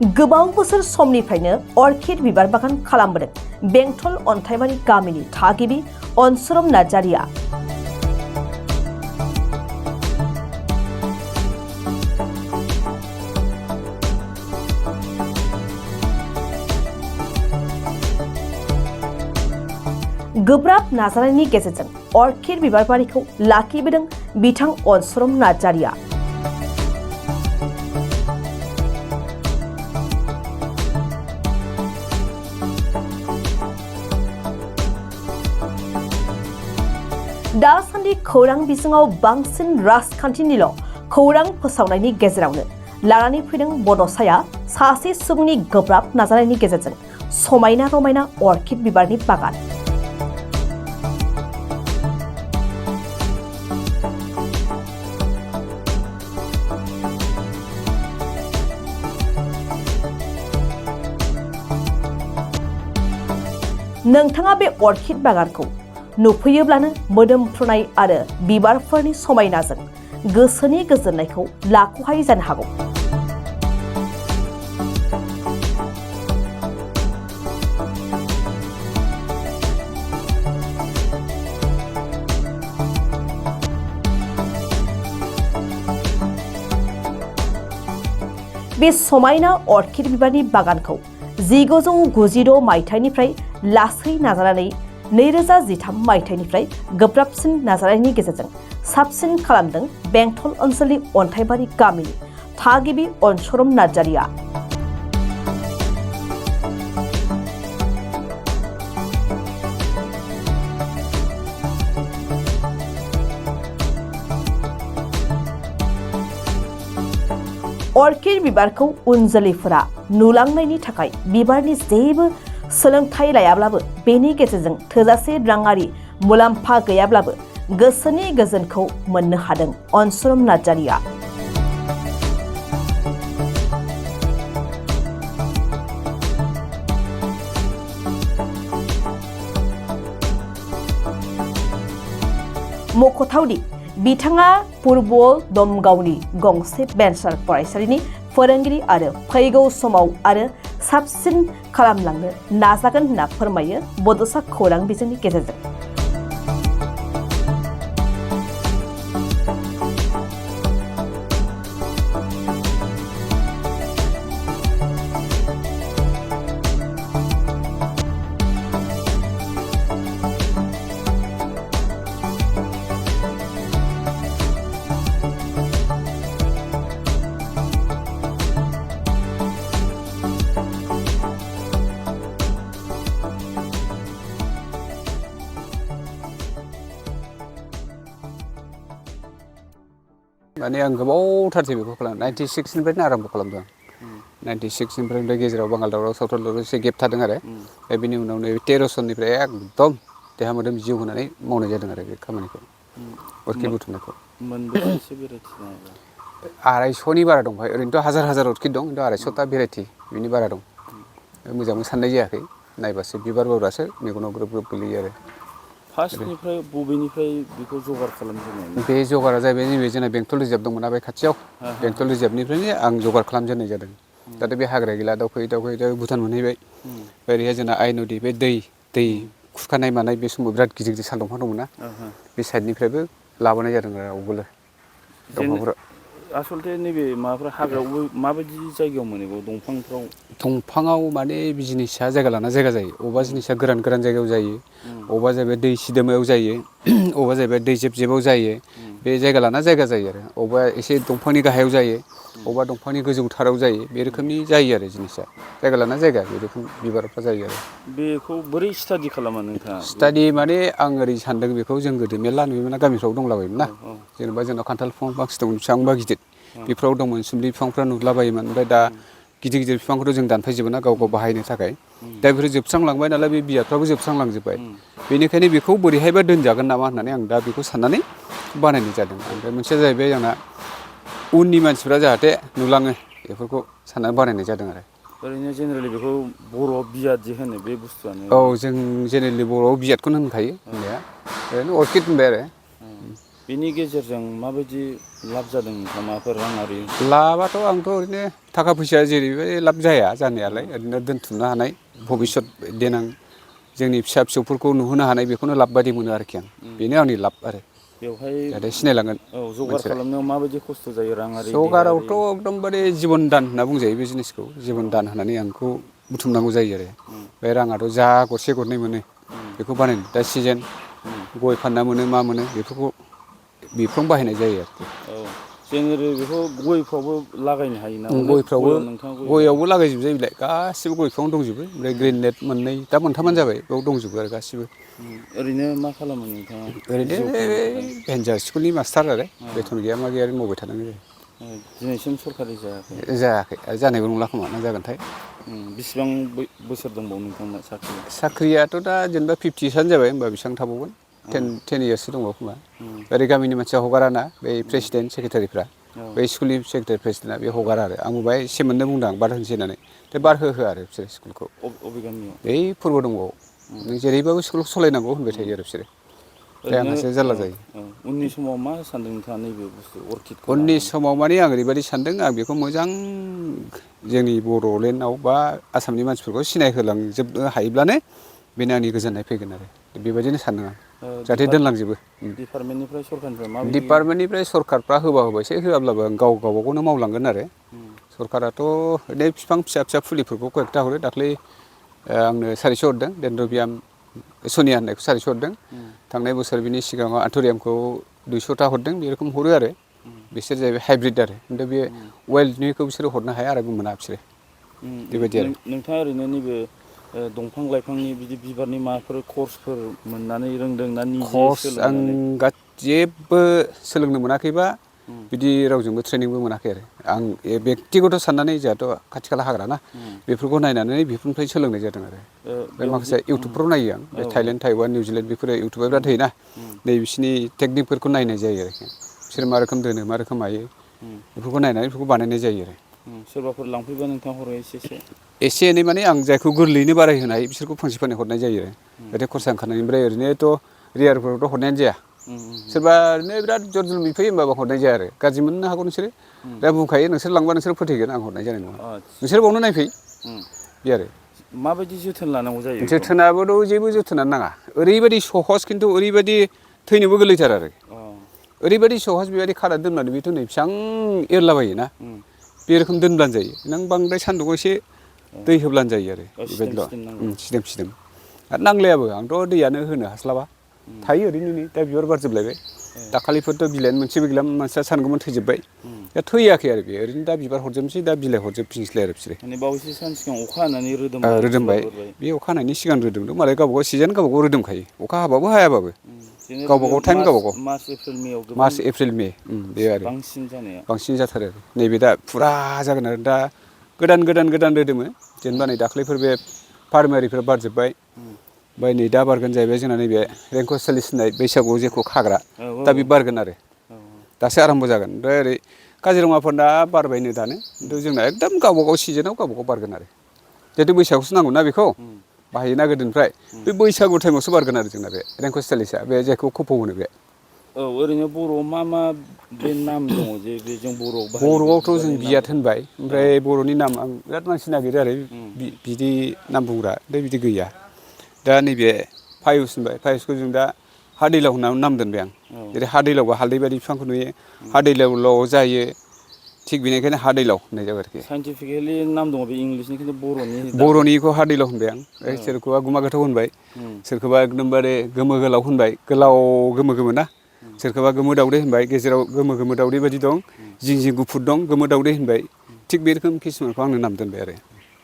गोबाव बोसोर समनिफ्रायनो अर्किड बिबार बागान खालामबोदों बेंटल अन्थाइबारि गामिनि थागिबि अनसुरम नार्जारिया। गोब्राब नाजानायनि गेजेरजों अर्किड बिबार बारिखौ लाखिबोदों बिथां अनसुरम नार्जारिया। दासान्दि खौरां बिजोङाव बांसिन राजखान्थिनिल' खौरां फोसावनायनि गेजेरावनो लानानै फैदों बड'साया सासे सुबुंनि गोब्राब नाजानायनि गेजेरजों समायना रमायना अर्किड बिबारनि बागान। नोंथाङा बे अर्किड बागानखौ नुफैयोब्लानो मोदोमफ्रुनाय आरो बिबारफोरनि समायनाजों गोसोनि गोजोननायखौ लाख'हायै जानो हागौ। बे समायना अर्किड बिबारनि बागानखौ 1996 मायथाइनिफ्राय लासै नाजानानै 2013 मायथाइनिफ्राय गोब्राबसिन नाजानायनि गेजेरजों साबसिन खालामदों बेंटल ओनसोलनि अन्थाइबारि गामिनि थागिबि अनसुरम नार्जारिया। अर्किड बिबारखौ उन जोलैफोरा नुलांनायनि थाखाय बिबारनि जेबो सोलोंथाइ लायाब्लाबो बेनि गेजेरजों थोजासे राङारि मुलाम्फा गैयाब्लाबो गोसोनि गोजोनखौ मोननो हादों अनसुरम नार्जारिया। मख'थावदि बिथाङा पूर्व दमगावनि गंसे भेन्सार फरायसालिनि फोरोंगिरि आरो फैगौ समाव आरो साबसिन खालामलांनो नाजागोन होनना फोरमायो बड'सा खौरां बिजोंनि गेजेरजों। माने आं गोबावथारसै बेखौ खालाम 96 निफ्रायनो आराम्भ खालामदों। 96 निफ्राय गेजेराव बांगाल दावराव सावथाल दावराव एसे गेप थादों आरो बिनि उनाव नैबे 13 सननिफ्राय एकदम देहा मोदोम जिउ होनानै मावनाय जादों आरो बे खामानिखौ अर्किड बुथुमनायखौ। मोनबेसेसो भेराइटि दङ? 250नि बारा दं। ओरैनोथ' हाजार अर्किड दं खिन्थु 250टा भेराइटि बिनि बारा दं। मोजाङै साननाय जायाखै, नायबासो बिबार बारबासो मेगनाव ग्रोब ग्रोब गोलैयो आरो। फार्स्टनिफ्राय बबेनिफ्राय बेखौ जगार खालामजेननाय? बे जगारा जाहैबाय नैबे जोंना बेंटल रिजार्भ दंमोन बे खाथियाव, बेंटल रिजार्भनिफ्रायनो आं जगार खालामजेननाय जादों। दाथ' बे हाग्राया गैला, दावखोयै भुटान मोनहैबाय। ओरैहाय जोंना आइ नदि बे दै खुरखानाय मानाय बे समाव बिराद गिदिर गिदिर साल दंफां दंमोन ना, बे साइडनिफ्रायबो लाबोनाय जादों आरो आवगोलो दंफांफोरा। आसलथे नैबे माबाफ्रा हाग्रायावबो माबायदि जायगायाव मोनो दंफांफ्राव? दंफाङाव माने जिनिसा जायगा लाना जायगा जायो। अबेबा जिनिसा गोरान जायगायाव जायो, अबेबा जाहैबाय दै सिदोमायाव जायो, अबेबा जाहैबाय दै जेब जेबाव जायो। बे जायगा लाना जायगा जायो आरो अबेबा एसे दंफांनि गाहायाव जायो, अबेबा दंफांनि गोजौ थाराव जायो। बे रोखोमनि जायो आरो जिनिसा जायगा लाना जायगा बे रोखोम बिबारफ्रा जायो आरो। बेखौ बोरै स्टाडि खालामा नोंथाङा? स्टाडि माने आं ओरै सानदों बेखौ, जों गोदो मेरला नुयोमोन ना गामिफ्राव दंलाबायोमोन ना, जेनेबा जोंनाव खान्थाल बिफां फांसे दंमोन बेसेबांबा गिदिर, बेफोराव दंमोन सुम्लि बिफांफ्रा नुलाबायोमोन। ओमफ्राय दा गिदिर गिदिर बिफांखौथ' जों दानफायजोबो ना गाव बाहायनो थाखाय, दा बेफोर जोबस्रांलांबाय नालाय बे बिबारफ्राबो जोबस्रांलांजोब्बाय। बेनिखायनो बेखौ बोरैहायबा दोनजागोन नामा होननानै आं दा बेखौ साननानै बानायनाय जादों। ओमफ्राय मोनसेया जाहैबाय जोंना उननि मानसिफ्रा जाहाथे नुलाङो बेफोरखौ साननानै बानायनाय जादों आरो। ओरैनो जेनेरेलि बेखौ बर'आव बियाद जे होनो बे बुस्थुआनो? औ, जों जेनेरेलि बर'आव बियादखौनो होनखायो होननाया, ओरैनो अर्किड होनबाय आरो। बेनि गेजेरजों माबायदि लाब जादों नोंथाङा माबाफोर राङारि? लाबाथ' आंथ' ओरैनो थाखा फैसा जेरैबायदि लाब जाया जानायालाय ओरैनो दोनथुमनो हानाय भबिसत देनां जोंनि फिसा फिसौफोरखौ नुहोनो हानाय बेखौनो लाब बायदि मोनो आरोखि आं बेनो आंनि लाब आरो बेवहाय जाहाथे सिनायलांगोन औ जगार खालामनायाव माबायदि खस्थ' जायो राङारि देहायारि? जगारावथ' एकदमबारे जिबन दान होनना बुंजायो बे जिनिसखौ जिबन दान होनानै आंखौ बुथुमनांगौ जायो आरो बे राङाथ' जा गरसे गरनै मोनो बेखौ बानायनो दा सिजेन गय फानना मोनो मा मोनो बेफोरावनो बाहायनाय जायो आरोखि। औ जोङो बेखौ गयफ्रावबो लागायनो हायो ना? अनेक गयफ्रावबो गयाव नोंथाङा गयावबो लागायजोबजायो बिलाय गासिबो गयफ्रावनो दंजोबो ओमफ्राय ग्रिन नेट मोननै दा मोनथामानो जाबाय बेयाव दंजोबो आरो गासिबो। ओरैनो मा खालामो नोंथाङा ओरैनो जिउ खुंनो थाखाय? भेन्सार स्कुलनि मास्टार आरो बेथन गैया मा गैया मावबाय थानांगौ जायो। दिनैसिम सरखारि जायाखै? जायाखै आरो जानायबो नंला खोमा मा जागोनथाय। बेसिबां बोसोर दंबावो नोंथांना साख्रिया? साख्रियाथ' दा जेनेबा 50सोआनो जाबाय होमबा बेसेबां थाबावगोन 10 इयार्ससो दंबावो खोमा। ओरै गामिनि मानसिया हगाराना बै प्रेसिडेन्ट सेक्रेटारिफ्रा औ बै स्कुलनि सेक्रेटारि प्रेसिडेन्टआ बे हगारा आरो आंबो बाहाय एसे मोननो बुंदों आं बाद होनोसै होननानै दा बाद होहोआ आरो बिसोरो स्कुलखौ अबे गामियाव? बै पुर्ब दंग'आव नों जेरैबाबो स्कुलखौ सालायनांगौ होनबाय थायो आरो बिसोरो ओमफ्राय ओरैनो आंहासो जारला जायो। उननि समाव मा सानदों नोंथाङा नैबे बुस्थु अर्किडखौ उननि लानानै? समाव माने आं ओरैबायदि सानदों आं बेखौ मोजां जोंनि बड'लेण्डआव बा आसामनि मानसिफोरखौ सिनायहोलांजोबनो हायोब्लानो बेनो आंनि गोजोननाय फैगोन आरो बेबायदिनो सानदों आं जाहाथे दोनलांजोबो। डिपार्टमेन्टनिफ्राय सरकारनिफ्राय माबायदि? डिपार्टमेन्टनिफ्राय सरकारफ्रा होबा होबायसै होआब्लाबो आं गावबा गावनो मावलांगोन आरो सरकाराथ' ओरैनो बिफां फिसा फिसा फुलिफोरखौ कয়েকটা हरो दाख्लै आंनो 400 हरदों डेनद्रबियाम सनिया होननायखौ 400 हरदों थांनाय बोसोर बिनि सिगाङाव आन्थुरियामखौ 200टा हरदों बे रोखोम हरो आरो बिसोर जाहैबाय हाइब्रिद आरो खिन्थु बे वाइल्डनिखौ बिसोरो हरनो हाया आरो मोना बिसोरो बेबायदि आरो। नोंथाङा ओरैनो नैबे दंफां लाइफांनि बिदि बिबारनि माबाफोर कर्सफोर मोननानै रोंदों ना निजे कर्स आं सोलोंनानै? जेबो सोलोंनो मोनाखैबा बिदि रावजोंबो ट्रेनिंबो मोनाखै आरो आं बेक्तिगत साननानै जोंहाथ' खाथि खाला हाग्रा ना बेफोरखौ नायनानै बेफोरनिफ्राय सोलोंनाय जादों आरो बे बेयावदि माखासे इउटुबफ्राव नायो आं बे थाइलेण्ड थाइवान निउजिलेण्ड बेफोरो इउटुबार बिराद होयोना नै बिसिनि टेकनिकफोरखौ नायनाय जायो आरोखि बिसोर मा रोखोम दोनो मा रोखोम मायो बेफोरखौ नायनानै बेफोरखौ बानायनाय जायो आरो। सोरबाफोर लांफैबा नोंथाङा हरो एसेसो? एसे एनै माने आं जायखौ गोरलैयैनो बारायहोनो हायो बिसोरखौ फांसे फांनै हरनाय जायो आरो जाहाथे खरसा ओंखारनाय ओमफ्राय ओरैनोथ' रेयारफोरावथ' हरनायानो जाया सोरबा ओरैनो बिराद जर जुलुम बिफैयो होमबाबो हरनाय जाया आरो गाज्रि मोननो हागौ नोंसोरो दा बुंखायो नोंसोर लांबा नोंसोर फोथैगोन आं हरनाय जानाय नङा नोंसोर बावनो नायफै बे आरो। माबायदि जोथोन लानांगौ जायो बेखौ? जोथोनाबोथ' जेबो जोथोनानो नाङा ओरैबायदि सहस खिन्थु ओरैबायदि थैनोबो गोरलैथार आरो ओरैबायदि सहस बेबायदि खानानै दोनब्लानो बेथ' नै बेसेबां एरलाबायोना बे रोखोम दोनब्लानो जायो नों बांद्राय सान्दुंआव एसे दै होब्लानो जायो आरो सिदोम बेबायदिल' सिदोम नांगौ सिदोम सिदोम आरो नांलायाबो आंथ' दैयानो होनो हास्लाबा थायो ओरैनो नै दा बिबार बारजोबलायबाय दाखालिफोरथ' बिलाइआनो मोनसेबो गैलामोन मानसिया सानगौमोन थैजोब्बाय दा थैयाखै आरो बे ओरैनो दा बिबार हरजोबनोसै दा बिलाइ हरजोबफिनसैलाय आरो बिसोरो माने बावैसो सान सिगां अखा हानानै रोदोमबाय बिबार बारबाय बे अखा हानायनि सिगां रोदोमदों मालाय गावबा गाव सिजेन गावबा गाव रोदोमखायो अखा हाबाबो हायाबाबो जेनेबा गावबा बे गाव टाइम गावबा गाव मार्च एप्रिल मेआव गोबां मार्च एप्रिल मे बे आरो बांसिन जानाया बांसिन जाथारो नैबे दा फुरा जागोन आरो दा गोदान रोदोमो जेनेबा नै दाख्लैफोर बे फारमारिफोर बारजोब्बाय ओमफ्राय नै दा बारगोन जाहैबाय जोंना नैबे रेंक'सेलिस होननाय बैसागुआव जेखौ खाग्रा औ दा बे बारगोन आरो दासो आराम्भ' जागोन ओमफ्राय ओरै काजिरङाफोरना बारबायनो दानो खिन्थु जोंना एकदम गावबा गाव सिजोनाव गावबा गाव बारगोन आरो जिहेथु बैसागुसो नांगौ ना बेखौ बाहायोना गोदोनिफ्राय बे बैसागु टाइमावसो बारगोन आरो जोंना बे रेंक'सेलिसआ बे जायखौ खोफौ होनो बे औ ओरैनो बर'आव मा बे नाम दङ जे बे जों बर'आव बाहायो बे बर'आवथ' जों बिबारनि नाम? बियाद होनबाय ओमफ्राय बर'नि नाम आं बिराद मानसि नागिरो आरो बिदि नाम बुंग्रा ओमफ्राय बिदि गैया दा नैबे फायुस होनबाय फायुसखौ जों दा हादैलाव होननानै नाम दोनबाय आं जेरै हादैलावबा हालदै बायदि बिफांखौ नुयो हादैलावलाव जायो थिग बेनिखायनो हादैलाव होननाय जाबाय आरोखि साइन्टिफिकेलि नाम दङ बे इंलिसनि खिन्थु बर'निखौ हादैलाव होनबाय आं सोरखौबा गुमा गोथाव होनबाय सोरखौबा एकदमबारे गोमो गोलाव होनबाय गोलाव गोमो ना सोरखौबा गोमो दावदै होनबाय गेजेराव गोमो दावदै बायदि दं जिं जिं गुफुर दं गोमो दावदै होनबाय थिग बे रोखोम किसुमानखौ आंनो नाम दोनबाय आरो